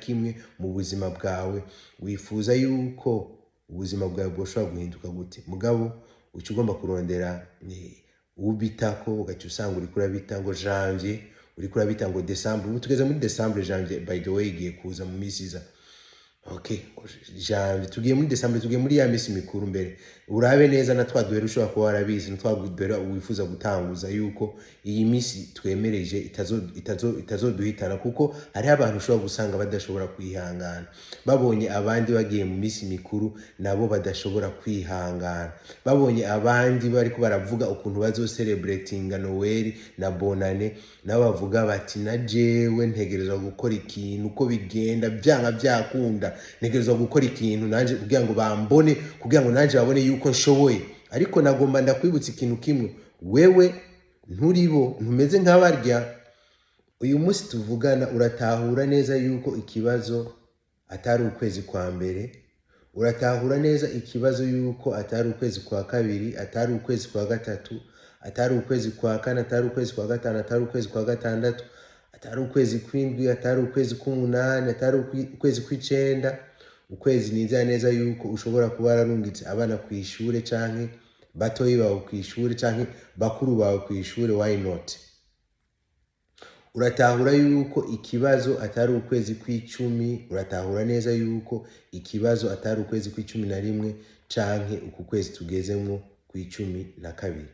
Kimwe mu buzima bwawe, wifuza yuko ubuzima bwawe bwoshobora guhinduka gute? Mugabo uca ugomba kurondera ubitako, ugaca usanga uriko urabita ngo janvier, uriko urabita ngo décembre. Ubu tugeze muri décembre. Janvier, by the way, igiye kuza mu minsi iza. Okay, janvier, tugiye muri décembre, tugiye muri ya minsi mikuru. Mbere urabe neza na twa duhera ushobora kuba warabizi, na twa duhera wifuza gutanguza, yuko iyi minsi twemereje itazoduhitana, kuko hariho abantu ushobora gusanga badashobora kwihangana babonye abandi bagiye mu minsi mikuru, nabo badashobora kwihangana babonye abandi bariko baravuga ukuntu bazocelebratinga Noël na Bonane, nabo bavuga bati: "Na jewe ntegerezwa gukora ikintu, uko bigenda, byanga byakunda ntegerezwa gukora ikintu nanje kugira ngo bambone, kugira ngo nanje babone yuko nshoboye." Ariko nagomba ndakwibutsa ikintu kimwe: wewe nturibo, ntumeze nk'abarya. Uyu munsi tuvugana, uratahura neza yuko ikibazo atari ukwezi kwa mbere, uratahura neza ikibazo yuko atari ukwezi kwa kabiri, atari ukwezi kwa gatatu, atari ukwezi kwa kane, atari ukwezi kwa gatanu, atari ukwezi kwa gatandatu, atari ukwezi kw'indwi, atari ukwezi k'umunani, atari ukwezi kw'icenda. Ukwezi nizera neza yuko ushobora kuba wararungitse abana ku ishure, canke batoyi bawe ku ishure, canke bakuru bawe ku ishure, why not? Uratahura yuko ikibazo atari ukwezi kw'icumi, uratahura neza yuko ikibazo atari ukwezi kw'icumi na rimwe, canke uku kwezi tugezemwo kw'icumi na kabiri.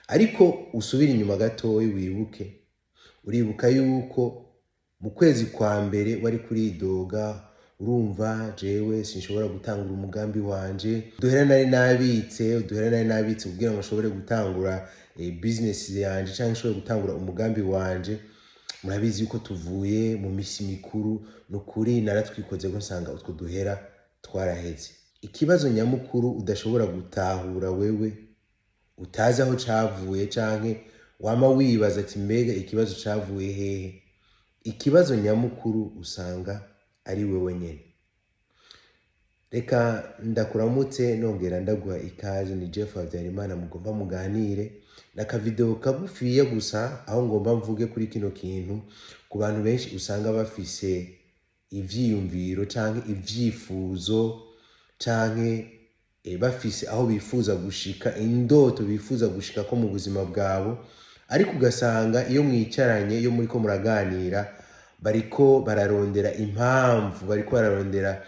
Ariko usubire inyuma gatoyi, wibuke, uribuka yuko mu kwezi kwa mbere wari kuridoga: "Urumva, jewe sinshobora gutangura umugambi wanje, uduhera nari nabitse, uduhera nari nabitse kugira ngo nshobore gutangura business yanje canke nshobore gutangura umugambi wanje, murabizi yuko tuvuye mu misi mikuru, nukuri naratwikozeko nsanga utwo duhera twaraheze." Ikibazo nyamukuru udashobora gutahura, wewe utazi aho cavuye, canke wama wibaza ati: "Mbega ikibazo cavuye hehe?" Ikibazo nyamukuru usanga ari wewe nyene. Reka ndakuramutse, nongera ndaguha ikaze. Ni Jeff Habyarimana mugomba muganire n'akavideo kagufiya gusa, aho ngomba mvuge kuri kino kintu ku bantu benshi usanga bafise ivyiyumviro canke ivyifuzo, canke bafise aho bifuza gushika, indoto bifuza gushika ko mu buzima bwabo. Ariko ugasanga iyo mwicaranye, iyo muriko muraganira, bariko bararondera impamvu, bariko bararondera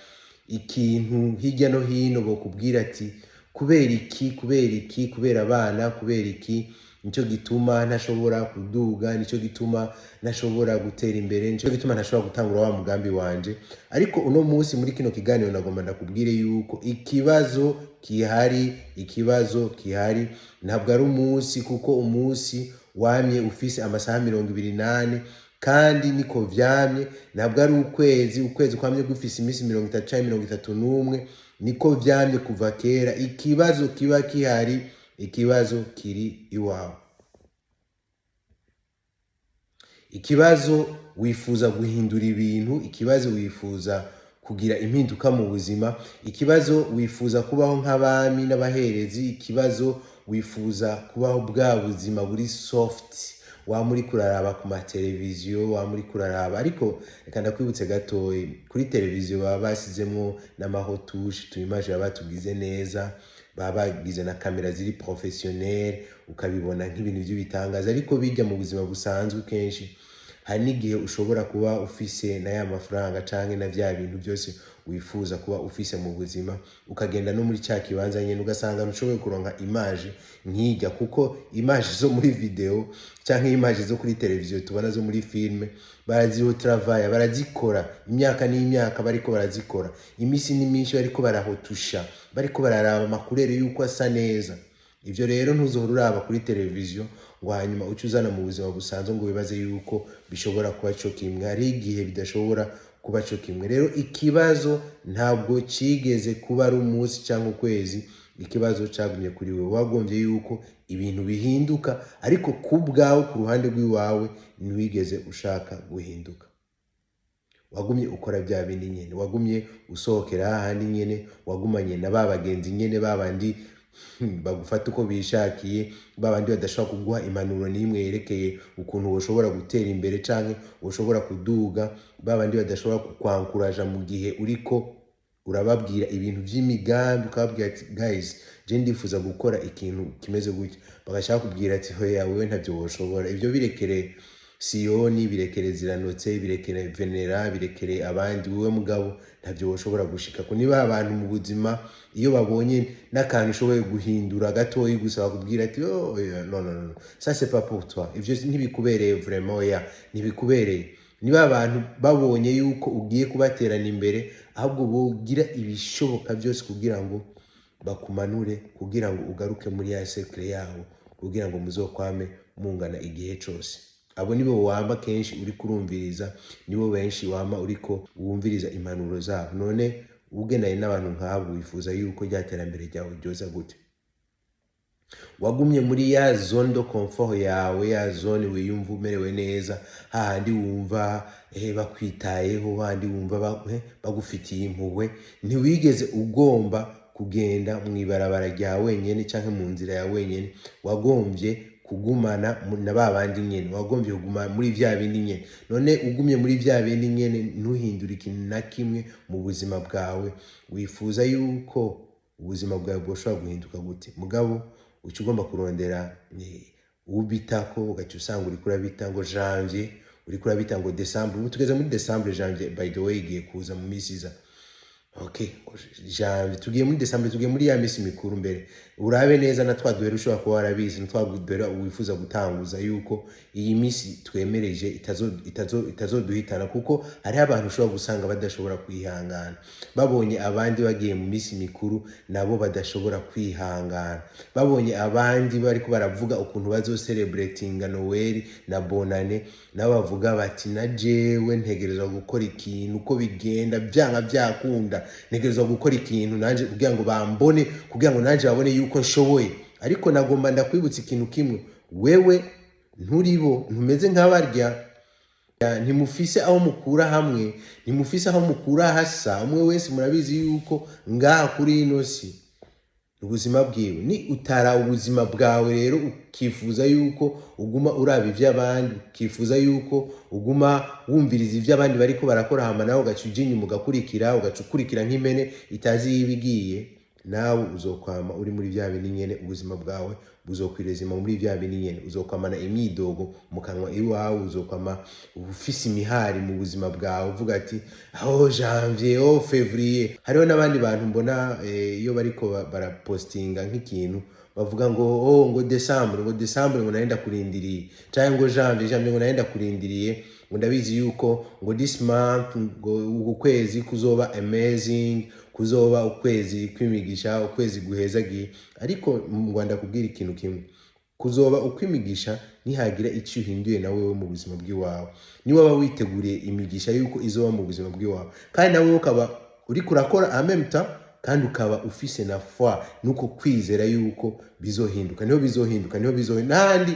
ikintu hirya no hino bokubwira ati: "Kubera iki, kubera iki, kubera abana, kubera iki, nicyo gituma ntashobora kuduga, nicyo gituma ntashobora gutera imbere, nicyo gituma ntashobora gutangura wa mugambi wanje." Ariko uno munsi muri kino kiganiro nagomba ndakubwire yuko ikibazo kihari, ikibazo kihari ntabwo ari umunsi, kuko umunsi wamye ufise amasaha 24 kandi niko vyamye. Ntabwo ari ukwezi, ukwezi kwamye gufise iminsi 30 canke 31, niko vyamye kuva kera. Ikibazo kiba kihari, ikibazo kiri iwawe. Ikibazo wifuza guhindura ibintu, ikibazo wifuza kugira impinduka mu buzima, ikibazo wifuza kubaho nk'abami n'abaherezi, ikibazo wifuza kubaho bwa buzima buri soft wama uriko uraraba ku mateleviziyo, wama uriko uraraba. Ariko reka ndakwibutse gatoyi: kuri televiziyo baba basizemwo n'ama retouches, tu image baba batugize neza, baba bagize na kamera ziri professionnel, ukabibona nk'ibintu by'ibitangaza. Ariko bijya mu buzima busanzwe, kenshi hari n'igihe ushobora kuba ufise na ya mafaranga canke na vya bintu byose wifuza kuba ufise mu buzima, ukagenda no muri ca kibanza nyene, ugasanga ntushoboye kuronka image nk'irya, kuko image zo muri video canke image zo kuri televiziyo tubona zo muri filme baraziho travailla, barazikora imyaka n'imyaka, bariko barazikora imisi n'iminsi, bariko barahotusha, bariko bararaba ama couleurs yuko asa neza. Ivyo rero ntuzohora uraba kuri televiziyo ngo hanyuma uce uzana mu buzima busanzwe ngo wibaze yuko bishobora kuba co kimwe. Hari igihe bidashobora kuba co kimwe. Rero ikibazo ntabwo cigeze kuba ari umunsi cyangwa ukwezi, ikibazo cagumye kuri wewe. Wagombye yuko ibintu bihinduka, ariko ku bwawe, ku ruhande rw'iwawe, ntiwigeze ushaka guhinduka. Wagumye ukora bya bindi nyene, wagumye usohokera hahandi nyene, wagumanye na ba bagenzi nyene babandi. Bagufata uko bishakiye, babandi badashobora kuguha impanuro n'imwe yerekeye ukuntu woshobora gutera imbere canke woshobora kuduga, babandi badashobora kukwankuraja mu gihe uriko urababwira ibintu vy'imigambi, ukababwira ati: "Guys, je ndifuza gukora ikintu kimeze gutya", bagashaka kubwira ati: "Hoya, wewe ntavyo woshobora, ivyo birekere Siyoni, birekere Ziranotse, birekere Venera, birekere abandi, wewe mugabo ntavyo woshobora gushikako." Niba abantu mu buzima iyo babonye n'akantu ushoboye guhindura gatoyi gusa, bakubwira ati: "Oh, oya, no, no, no, ça c'est pas pour toi, ivyo ntibikubereye vraiment, oya, ntibikubereye." Niba abantu babonye yuko ugiye kubaterana imbere, ahubwo bogira ibishoboka byose kugira ngo bakumanure, kugira ngo ugaruke muri ya cercle yabo, kugira ngo muzokwame mungana igihe cose. Abo nibo wama kenshi uri kurumviriza, nibo benshi wama uriko wumviriza impanuro zabo. None ugenanye n'abantu nk'abo, wifuza yuko rya terambere ryawe ryoza gute? Wagumye muri ya zone de confort yawe, ya zone wiyumva umerewe neza, hahandi wumva bakwitayeho, hahandi wumva bagufitiye impuhwe. Ntiwigeze ugomba kugenda mu ibarabara rya wenyene canke mu nzira ya wenyene. Wagombye kugumana na ba bandi nyene, wagombye kuguma muri vya bindi nyene. None ugumye muri vya bindi nyene, ntuhindure ikintu na kimwe mu buzima bwawe, wifuza yuko ubuzima bwawe bwoshobora guhinduka gute? Mugabo uca ugomba kurondera ubitako, ugaca usanga uriko urabita ngo janvier, uriko urabita ngo décembre. Ubu tugeze muri décembre. Janvier, by the way, igiye kuza mu misi iza. Okay, janvier, tugiye muri décembre, tugiye muri ya misi mikuru. Mbere urabe neza na twa duhera ushobora kuba warabizi, na twa duhera wifuza gutanguza, yuko iyi misi twemereje itazoduhitana, kuko hariho abantu ushobora gusanga badashobora kwihangana babonye abandi bagiye mu misi mikuru, nabo badashobora kwihangana babonye abandi bariko baravuga ukuntu bazocelebratinga Noel na Bonane, nabo bavuga bati: "Na jewe ntegerezwa gukora ikintu, uko bigenda, byanga byakunda ntegerezwa gukora ikintu nanje kugira ngo bambone, kugira ngo nanje babone yuko nshoboye." Ariko nagomba ndakwibutsa ikintu kimwe: wewe nturibo, ntumeze nk'abarya. Ntimufise aho mukura hamwe, ntimufise aho mukura hasa. Umwe wese murabizi yuko ngaha kuri ino si ubuzima bwiwe ni utara ubuzima bwawe. Rero ukifuza yuko uguma uraba iby'abandi, ukifuza yuko uguma wumviriza iby'abandi bariko barakora, hama nawe ugaca uja inyuma ugakurikira, ugaca ukurikira nk'impene itazi iyo iba igiye, nawe uzokwama uri muri bya bindi nyene. Ubuzima bwawe buzokwirezima muri bya bindi nyene, uzokwamana imyidogo mu kanwa iwawe, uzokwama ufise imihari mu buzima bwawe, uvuga ati: "Oh janvier, oh février." Hariho n'abandi bantu mbona iyo bariko barapostinga nk'ikintu, bavuga ngo: "Oh, ngo décembre, ngo décembre, ngo nari ndakurindiriye", canke ngo janvier, janvier, ngo nari ndakurindiriye, ngo ndabizi yuko ngo this month, ngo uku kwezi kuzoba amazing, kuzoba ukwezi kw'imigisha, ukwezi guhezagiye. Ariko mu Rwanda kubwira ikintu kimwe: kuzoba ukwimigisha nihagira icyo uhinduye na wewe mu buzima bw'iwawe, niba waba witeguriye imigisha yuko izoba mu buzima bw'iwawe, kandi nawe ukaba uriko urakora en même temps, kandi ukaba ufise na foi nuko kwizera yuko bizohinduka, niho bizohinduka, niho bizohinduka.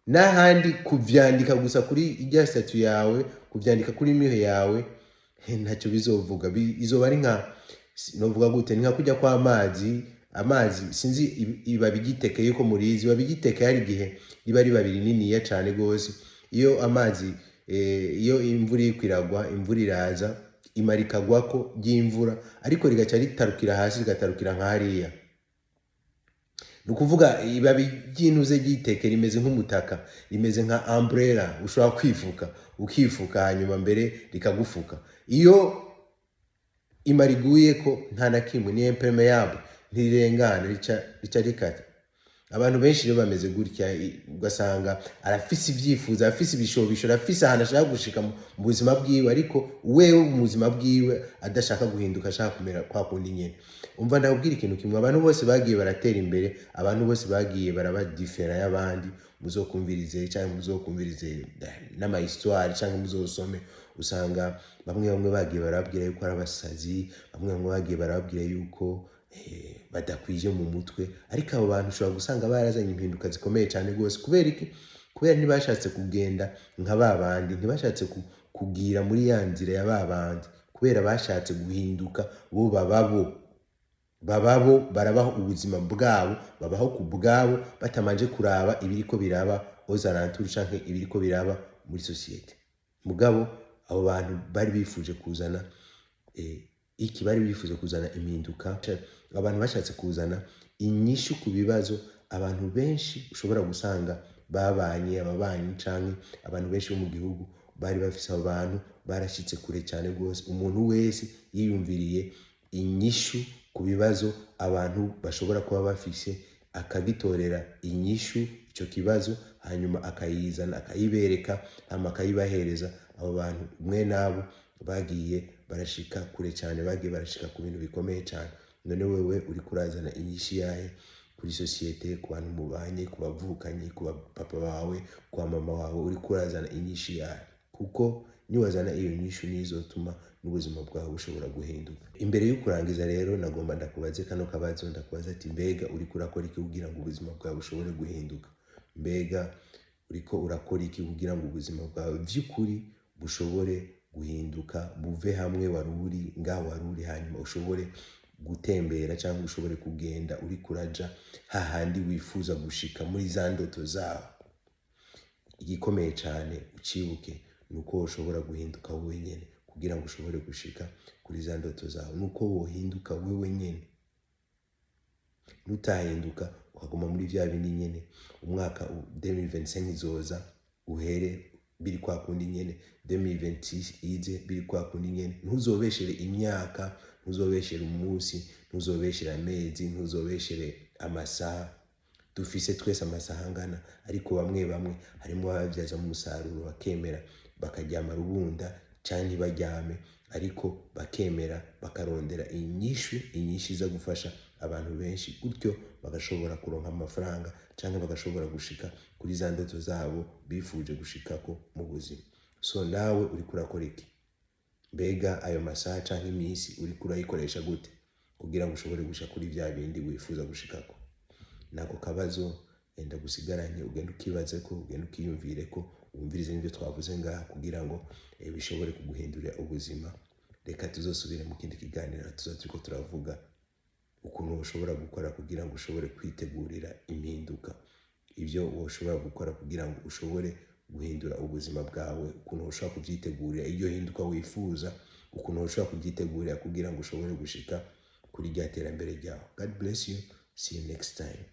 N'ahandi kuvyandika gusa kuri ijya statut yawe, kuvyandika kuri mur yawe, ntacyo bizovuga. Izoba ari nka, novuga gute, ni nka kujya kw'amazi. Amazi, sinzi ibabi ry'iteke yuko murizi, ibabi ry'iteke hari igihe riba riba rininiya cane gose. Iyo amazi iyo imvura iriko iragwa, imvura iraza, imara ikagwako ry'imvura, ariko rigaca ritarukira hasi, rigatarukira nka hariya. Ni ukuvuga ibabi ry'intuze ry'iteke rimeze nk'umutaka, rimeze nka umbrella ushobora kwifuka, ukifuka, hanyuma mbere rikagufuka. Iyo imara iguyeko, nta na kimwe, ni imperméable, ntirirengana, rica rikata. Abantu benshi rero bameze gutya, ugasanga arafise ibyifuzo, arafise ibishobisho, arafise ahantu ashaka gushika mu buzima bwiwe, ariko wewe mu buzima bwiwe adashaka guhinduka, ashaka kumera kwa kundi nyene. Umva, ndakubwira ikintu kimwe: abantu bose bagiye baratera imbere, abantu bose bagiye baraba différents y'abandi, muzokumvirize cyangwa muzokumvirize n'ama histoire cyangwa muzosome, usanga bamwe bamwe bagiye barababwira yuko ari abasazi, bamwe bamwe bagiye barababwira yuko badakwije mu mutwe. Ariko abo bantu ushobora gusanga barazanye impinduka zikomeye cyane rwose. Kubera iki? Kubera ntibashatse kugenda nka ba bandi, ntibashatse kugira muri ya nzira ya ba bandi, kubera bashatse guhinduka bo bababo. Bababo barabaho ubuzima bwabo, babaho ku bwabo, batamanje kuraba ibiriko biraba aux alentours canke ibiriko biraba muri société. Mugabo abo bantu bari bifuje kuzana iki? Bari bifuje kuzana impinduka. Abantu bashatse kuzana inyishu ku bibazo abantu benshi ushobora gusanga babanye, ababanyi canke abantu benshi bo mu gihugu bari bafise. Abo bantu barashitse kure cyane rwose. Umuntu wese yiyumviriye inyishu ku bibazo abantu bashobora kuba bafise, akagitorera inyishu ico kibazo, hanyuma akayizana, akayibereka, hanyuma akayibahereza, abo bantu mwe nabo bagiye barashika kure cyane, bagiye barashika ku bintu bikomeye cyane. None wewe uriko urazana inyishu yahe kuri société, ku bantu mubanye, ku bavukanyi, ku papa bawe, kwa mama wawe? Uriko urazana inyishu yahe? Kuko niwazana iyo nyishu, nizotuma n'ubuzima bwawe bushobora guhinduka. Imbere yo kurangiza rero, nagomba ndakubaze kano kabazo. Ndakubaza ati: mbega uriko urakora iki kugira ngo ubuzima bwawe bushobore guhinduka? Mbega uriko urakora iki kugira ngo ubuzima bwawe vy'ukuri bushobore guhinduka, buve hamwe wari uri, ngaho wari uri, hanyuma ushobore gutembera cyangwa ushobore kugenda uri kuraja hahandi wifuza gushika muri za ndoto zawe? Igikomeye cyane ucibuke ni uko ushobora guhinduka wowe nyene kugira ngo ushobore gushika kuri za ndoto zawe, ni uko wohinduka wewe nyene. Nutahinduka, ukaguma muri vya bindi nyene, umwaka 2025 izoza uhere biri kwa kundi nyene, 2026 ize biri kwa kundi nyene. Ntuzobeshere imyaka, ntuzobeshere umunsi, ntuzobeshere amezi, ntuzobeshere amasaha. Dufise twese amasaha angana, ariko bamwe bamwe harimo ababyazamo umusaruro, bakemera bakaryama rubunda cyangwa ntibaryame, ariko bakemera bakarondera inyishu, inyishu iza gufasha abantu benshi, gutyo bagashobora kuronka amafaranga cyangwa bagashobora gushika kuri za ndoto zabo bifuje gushikako mu buzima. So nawe uriko urakora iki? Mbega ayo masaha cyangwa iminsi uriko urayikoresha gute kugira ngo ushobore gushika kuri vya bindi wifuza gushikako? Nako kabazo enda gusigaranye, ugenda ukibaze ko, ugenda ukiyumvire ko, wumvirize n'ibyo twavuze ngaha kugira ngo bishobore kuguhindurira ubuzima. Reka tuzosubire mu kindi kiganiro, tuza turiko turavuga ukuntu ushobora gukora kugira ngo ushobore kwitegurira impinduka, ibyo woshobora gukora kugira ngo ushobore guhindura ubuzima bwawe, ukuntu ushobora kubyitegurira iyo hinduka wifuza, ukuntu ushobora kubyitegurira kugira ngo ushobore gushika kuri rya terambere ryawe. God bless you. See you next time.